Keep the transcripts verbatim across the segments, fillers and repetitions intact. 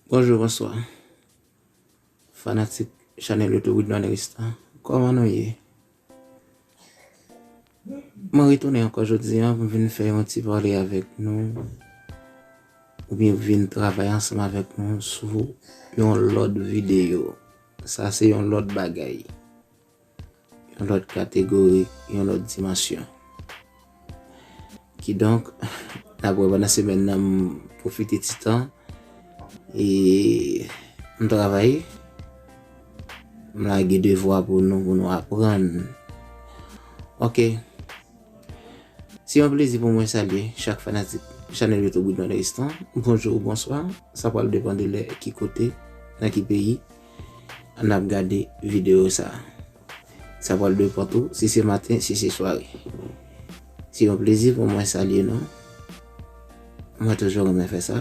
Bonjou, bonswa. Fanatik chanèl YouTube Widman Ristan, kòman nou ye? Mwen retounen ankò jodi a pou m vin fè yon ti pale avèk nou, oubyen vin travay ansanm avèk nou sou yon lòt videyo. Sa se yon lòt bagay, yon lòt kategori, yon lòt dimansyon. Kidonk, n ap wè pandan semèn nan, m pwofite ti tan e m travay, m lage devwa pou nou, pou nou aprann. Ok. Se yon plezi pou mwen salye chak fanatik chanèl YouTube Widman Ristan. Bonjou, bonswa. Sa pral depann de lè, ki kote, nan ki peyi n ap gade videyo sa. Sa pral depann tou si se maten, si se sware. Se yon plezi pou mwen salye nou. Mwen toujou renmen fè sa.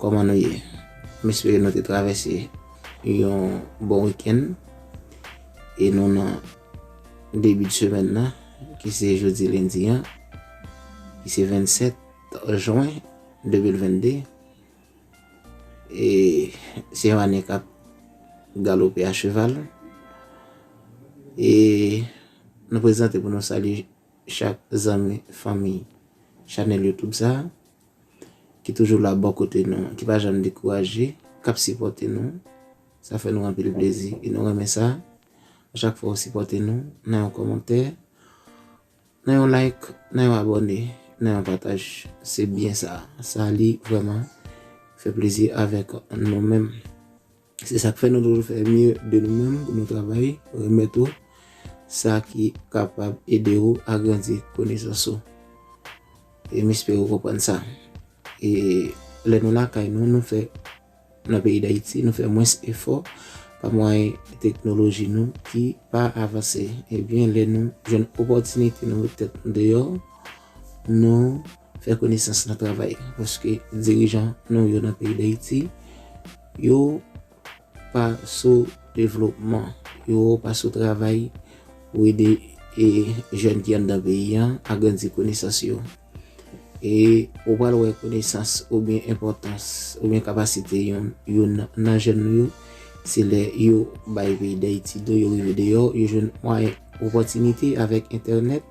Kòman nou ye? M espere nou te travèse yon bon wikenn. E nou nan debi de semèn nan, ki se jodi lendi an, ki se vennsèt jen de mil vennde. E se yon ane k ap galope a cheval. E nou prezante pou nou salye chak zanmi, fanmi chanèl YouTube sa a, ki toujou la bò kote nou, ki pa janm dekouraje, k ap sipòte nou. Sa fè nou anpil plezi e nou renmen sa. A chak fwa ou sipòte nou, nan yon kòmantè, nan yon like, nan yon abòne, nan yon pataj. Se byen sa. Sa li vrèman fè plezi avèk nou menm. Se sa k fè nou toujou fè miye de nou menm pou nou travay, remèt ou sa ki kapab ede ou agrandi konesans ou. E m espere ou konprann sa. E lè nou lakay nou, nou fè nan peyi Dayiti, nou fè mwens efò pa mwayen teknoloji nou ki pa avanse. Ebyen, lè nou jwenn opòtinite nou met tèt nou deyò, nou fè konesans nan travay. Paske dirijan nou yo nan peyi Dayiti, yo pa sou devlopman, yo pa sou travay pou ede, e, jèn ki anndan peyi an agrandi konesans yo. E ou pral wè konesans oubyen enpòtans oubyen kapasite youn, youn nan jèn nou yo, se lè yo bay peyi Dayiti do, yo rive deyò, yo jwenn mwayen, opòtinite avèk entènèt,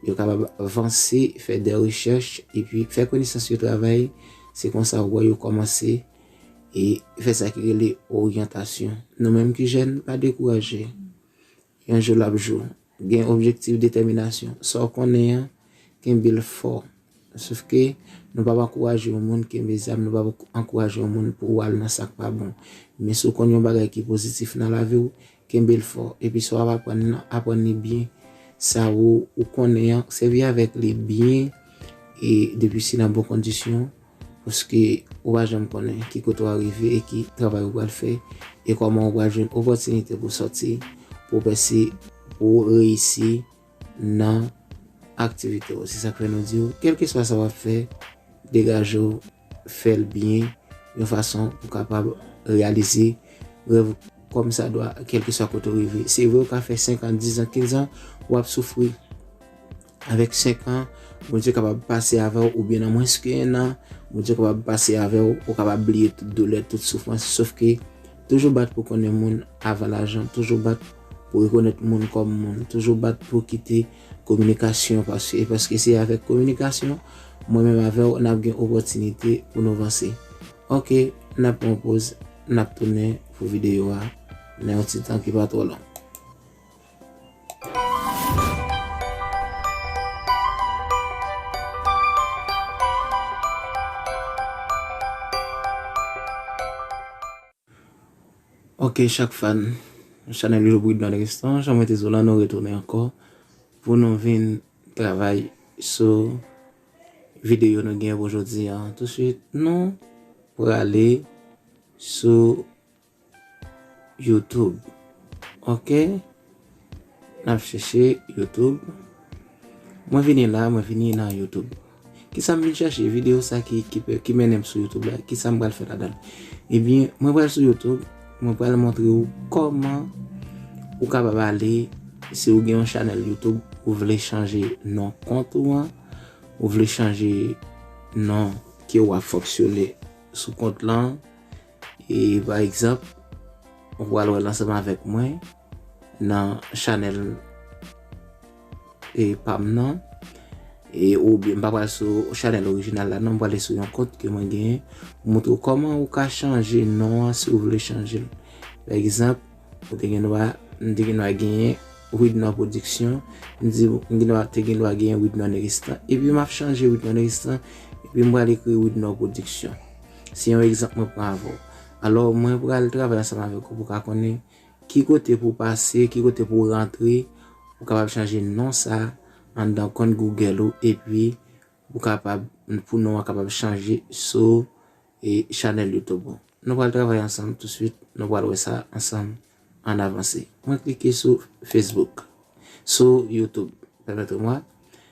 yo kapab vanse, fè de rechèch, epi fè konesans yo travay. Se konsa ou wè yo kòmanse e fè sa ki rele oryantasyon. Nou menm ki jèn, pa dekouraje. Yon jou l ap jou. Gen objektif, detèminasyon. Sa w konnen an, kenbe l fò. Sòf ke nou p ap ankouraje yon moun kenbe zam, nou p ap ankouraje yon moun pou w al nan sa k pa bon. Men si w konn yon bagay ki pozitif nan lavi w, kenbe l fò. Epi sa w ap aprann nan, aprann li byen. Sa ou, ou konnen an, sèvi avèk li byen, e depi se nan bon kondisyon, paske ou pa janm konnen ki kote w a rive e ki travay ou pral fè, e kòman ou pral jwenn opòtinite pou sòti, pou w pèse, pou w reyisi nan aktivite w. Se sa k fè nou di w, kèlkeswa sa w ap fè, degaje w, fè l byen, yon fason pou w kapab reyalize rèv ou kòmsadwa, kèlkeswa kote w rive. Se vre, ou ka fè senk an, diz an, kenz an, w ap soufri. Avèk senk an, Bondye kapab pase avè w, oubyen nan mwens ke en an, Bondye kapab pase avè w, ou kapab bliye tout doulè, tout soufrans. Sòf ke toujou bat pou konnen moun avan lajan, toujou bat pou rekonèt moun kòm moun, toujou bat pou kite kominikasyon pase, paske se avèk kominikasyon, mwen menm avè w, n ap gen opòtinite pou nou vanse. Ok, n ap pran yon poz, n ap tounen pou videyo a nan yon ti tan ki pa twò long. Ok, chak fan chanèl YouTube Widman Ristan, jan mwen te di w la, nou retounen ankò pou nou vin travay sou videyo nou gen pou jodi a. Tousuit, nou prale sou YouTube. Ok. N ap chèche YouTube. Mwen vini la, mwen vini nan YouTube. Kisa m vin chèche? Videyo sa ki, ki, pe- ki mennen m sou YouTube la. Kisa m pral fè ladan l? Ebyen, mwen pral sou YouTube. Mwen pral montre w kòman ou kapab ale, si ou gen yon chanèl YouTube, ou vle chanje non kont ou an, ou vle chanje non ke w ap fonksyone sou kont lan, E pa egzanp, ou pral wè l ansanm avèk mwen nan chanèl e pa m nan. E oubyen m pa pral sou chanèl orijinal la non, m prale sou yon kont ke mwen genyen pou montre w kòman ou ka chanje non an si w vle chanje l. Pa egzanp, ou te gen dwa, m te gen dwa genyen Widnor Production, m di m gen dwa, te gen dwa genyen Widnor Neristan, epi m ap chanje Widnor Neristan, epi m prale ekri Widnor Production. Se yon egzanp mwen pran avè w. Alò, mwen pral travay ansanm avèk ou pou w ka konnen ki kote pou w pase, ki kote pou w rantre, pou w kapab chanje non sa anndan kont Google ou, epi pou kapab, pou non an kapab chanje sou e chanèl YouTube ou. Nou pral travay ansanm touswit, nou pral wè sa ansanm an avanse. Mwen klike sou Facebook, sou YouTube, pèmèt mwen,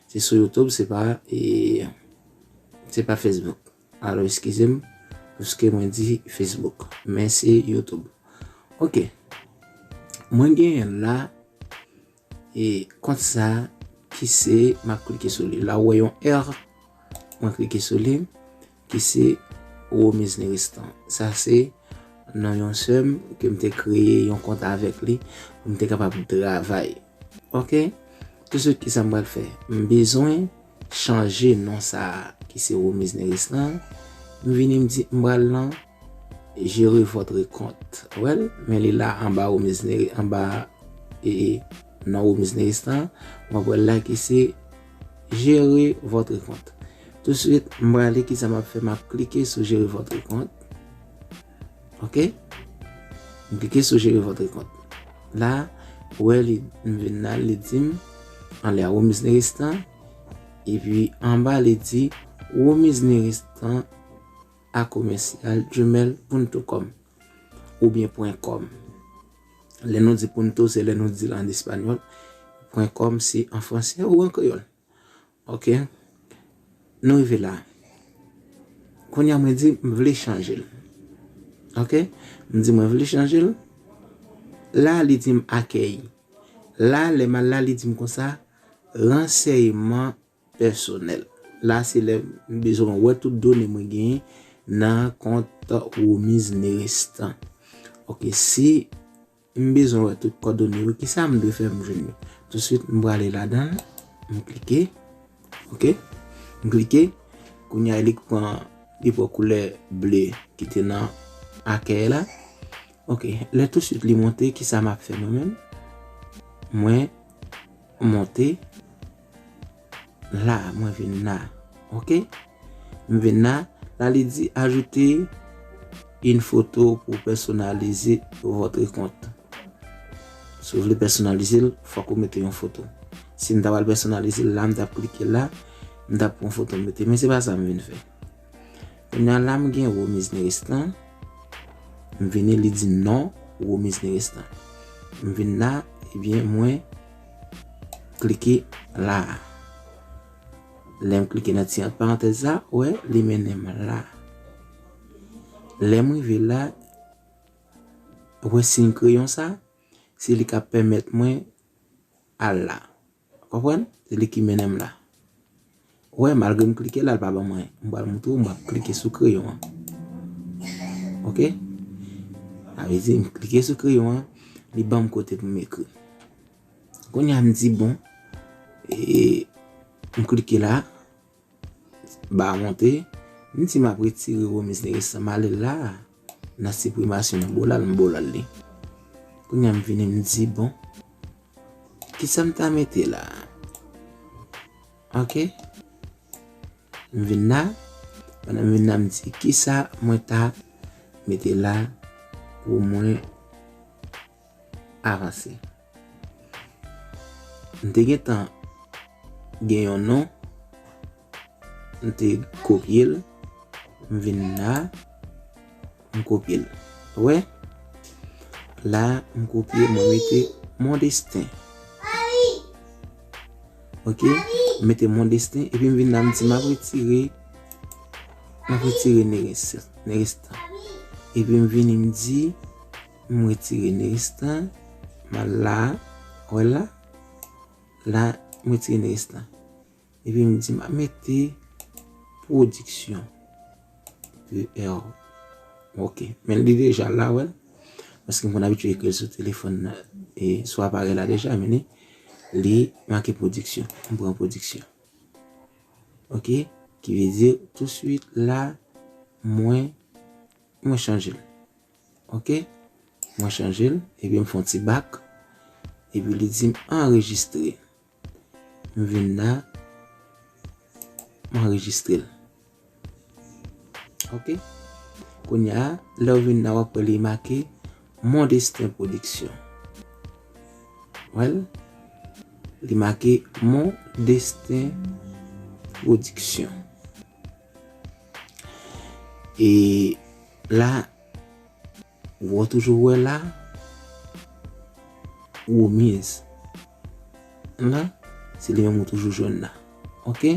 se sou YouTube, se pa e, se pa Facebook. Alò, eskize m, paske mwen di Facebook, men se YouTube. Ok. Mwen genyen la e kont sa ki se, m ap klike sou li. La ou wè yon R, mwen klike sou li, ki se Romise Neristan. Sa se non yon sè m ke m te kreye yon kont avèk li pou m te kapab travay. Ok? Touswit, kisa m pral fè? M bezwen chanje non sa a ki se Romise Neristan. M vini, m di, m pral nan Gérer votre compte. Ou wè l? Men li la anba Romise Neri-, anba e, e, non Romise Neristan. Mwen pral la ki se Gérer votre compte. Touswit, m prale, kisa m ap fè? M ap klike sou Gérer votre compte. Ok? M klike sou Gérer votre compte. La, ou wè li, m vin la, li di m, anlè a Romise Neristan, epi anba, li di Romise Neristan a commercial gmail punto com oubyen point com. Lè nou di punto, se lè nou di l an espanyòl. Point com, se an fransè ou an kreyòl. Ok? Nou rive la. Kounye a, mwen di, m vle chanje l. Ok? M di, mwen vle chanje l. La, li di m akèy. La, lè m al la, li di m konsa, ransèyman pèsonèl. La, se lè m bezwen wè tout done mwen genyen nan kont Romise Neristan. Ok, si m bezwen wè tout kòdone yo, kisa m dwe fè pou m jwenn yo? Touswit, m prale ladan l, m klike. Ok? M klike. Kounye a, li pran, li pran koulè ble ki te nan akèy la. Ok, lè touswit li monte, kisa m ap fè mwen menm? Mwen monte la, mwen vin la. Ok? M vin la, la li di ajouter une photo pour personnaliser votre compte. Si w vle pèsonalize l, fòk ou mete yon foto. Si m ta pral pèsonalize l la, m t ap klike la, m t ap pran foto m mete. Men se pa sa m vin fè. Kounye a la, m gen Romise Neristan. M vini, li di non, Romise Neristan. M vin la, ebyen, mwen klike la. Lè m klike nan ti ant parantèz la, ou wè, li mennen m la. Lè m rive la, ou wè siy kreyon sa, se li k ap pèmèt mwen al la. Konprann? Se li ki mennen m la. Ou wè, malgre m klike la, l pa ban mwen. M pral montre w, m ap klike sou kreyon an. Ok? Sa vle di, m klike sou kreyon an, li ban m kote pou m ekri. Kounye a, m di, bon, e, m klike la, ba a monte, m di m ap retire Romise Neristan, m ale la, nan siprimasyon, m boulal, m boulal li. Kounye a, m vini, m di, bon, kisa m ta mete la? Ok? M vin la, pandan m vin la, m di, kisa mwen ta mete la pou mwen avanse? M te gentan gen yon non, m te kopye l, m vin la, m kopye l. Ou wè? La, m kopye, mwen mete Mon Destin. Ok? M mete Mon Destin, epi m vin la, m di, m ap retire, m ap retire Neris-, Neristan. Epi m vini, m di, m retire Neristan, m al la, ou wè la? La, m retire Neristan. Epi m di, m ap mete pwodiksyon. P R. Ok. Men li deja la, wè. Paske m konn abitye ekri l sou telefòn nan, e sou aparèy la deja, men li, li make pwodiksyon. M pran pwodiksyon. Ok? Ki vle di, touswit la, mwen, mwen chanje l. Ok? Mwen chanje l, epi m fè yon ti bak, epi li di m anrejistre. M vin la, m anrejistre l. Ok? Kounye a, lè w vin la, w ap wè li make Mon Destin Production. Wè l? Li make Mon Destin Production. E la, ou toujou wè la, Womiz. La, se li menm ou toujou jwenn la. Ok?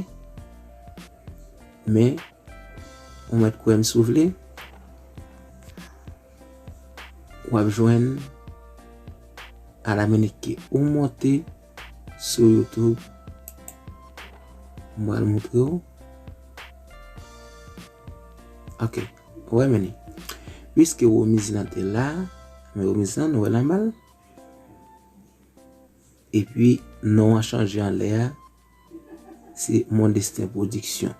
Men, ou mèt kwè m si w vle, w ap jwenn a la minit ke ou monte sou YouTube. M pral moutre w. Ok, ou wè men li. Piske Womiz lan te la, men Womiz lan, nou wè l anba l. Epi, non an chanje anlè a, se Mon Destin Production.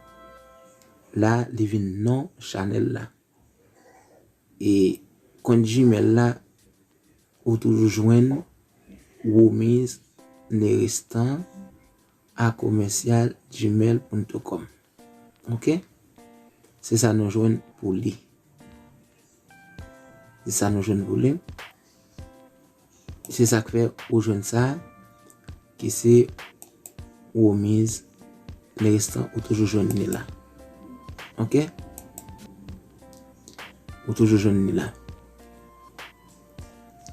La, li vin non chanèl la. E kont Gmail la, ou toujou jwenn Womiz Nerestan a commercial gmail point com. Ok? Se sa nou jwenn pou li. Se sa nou jwenn pou li. Se sa k fè ou jwenn sa, ki se Womiz Nerestan, ou toujou jwenn li la. Ok? Ou toujou jwenn li la.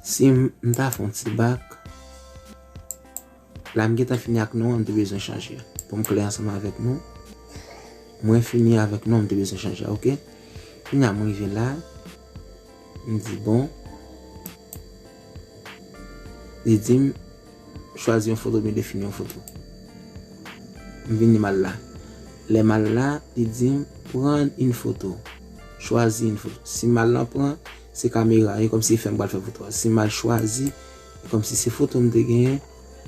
Si m, m ta fè yon ti bak, la m gentan fini ak non an, m te bezwen chanje. Pou m klè ansanm avèk nou, mwen fini avèk non an, m te bezwen chanje, ok? Kounye a m rive la, m di bon. Li di m, chwazi yon foto, oubyen defini yon foto. M vini m al la. Lè m al la, li di m, pran yon foto. Chwazi yon foto. Si m al nan pran, se kamera, e kòmsi e fè m pral fè foto a. Si m al chwazi, e kòmsi se foto m te genyen,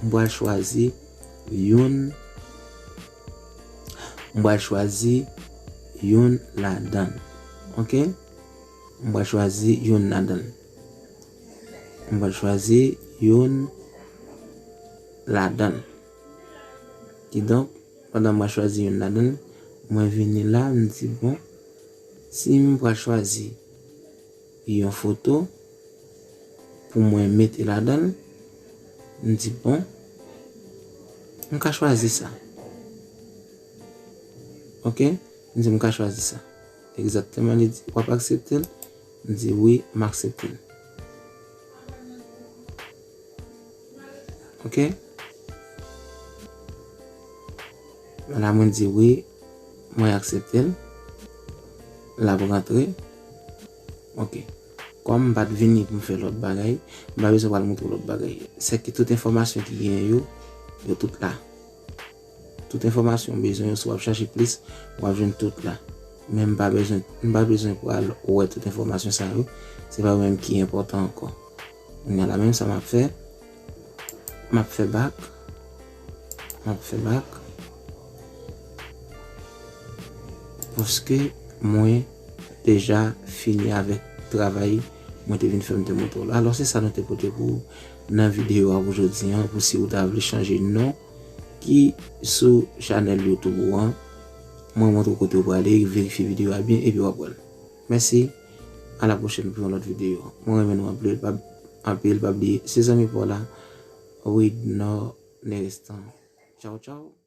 m pral chwazi youn, m pral chwazi youn ladan l. Ok? M pral chwazi youn ladan l. M pral chwazi youn ladan l. Kidonk, pandan m pral chwazi youn ladan l, mwen vini la, m di, bon, si m pral chwazi yon foto pou mwen mete ladan l, m di, bon, m ka chwazi sa. Ok? M di, m ka chwazi sa. Egzakteman, li di, w ap aksepte l? M di, wi, m aksepte l. Ok? La, mwen di, wi, mwen aksepte l. L ap rantre. Ok. Kòm m pa t vini pou m fè lòt bagay, m pa bezwen pral montre w lòt bagay. Sèke tout enfòmasyon ki genyen yo, yo tout la. Tout enfòmasyon w bezwen yo, si w ap chache plis, w ap jwenn tout la. Men m pa bezwen, m pa bezwen pral wè tout enfòmasyon sa yo. Se pa yo menm ki enpòtan ankò. Kounye a la menm sa m ap fè, m ap fè bak, m ap fè bak. Paske mwen deja fini avèk travay mwen te vin fè m te montre w la. Alò, se sa nou te pote pou ou nan videyo a pou jodi an, pou si ou ta vle chanje non ki sou chanèl YouTube ou an. Mwen montre w kote w prale, verifye videyo a byen, epi w ap wè l. Mèsi, a la pwochèn pou yon lòt videyo. Mwen renmen nou anpil, pa, anpil, pa bliye, se zanmi pa w la, Widnor Nerestan. Tchaw, tchaw.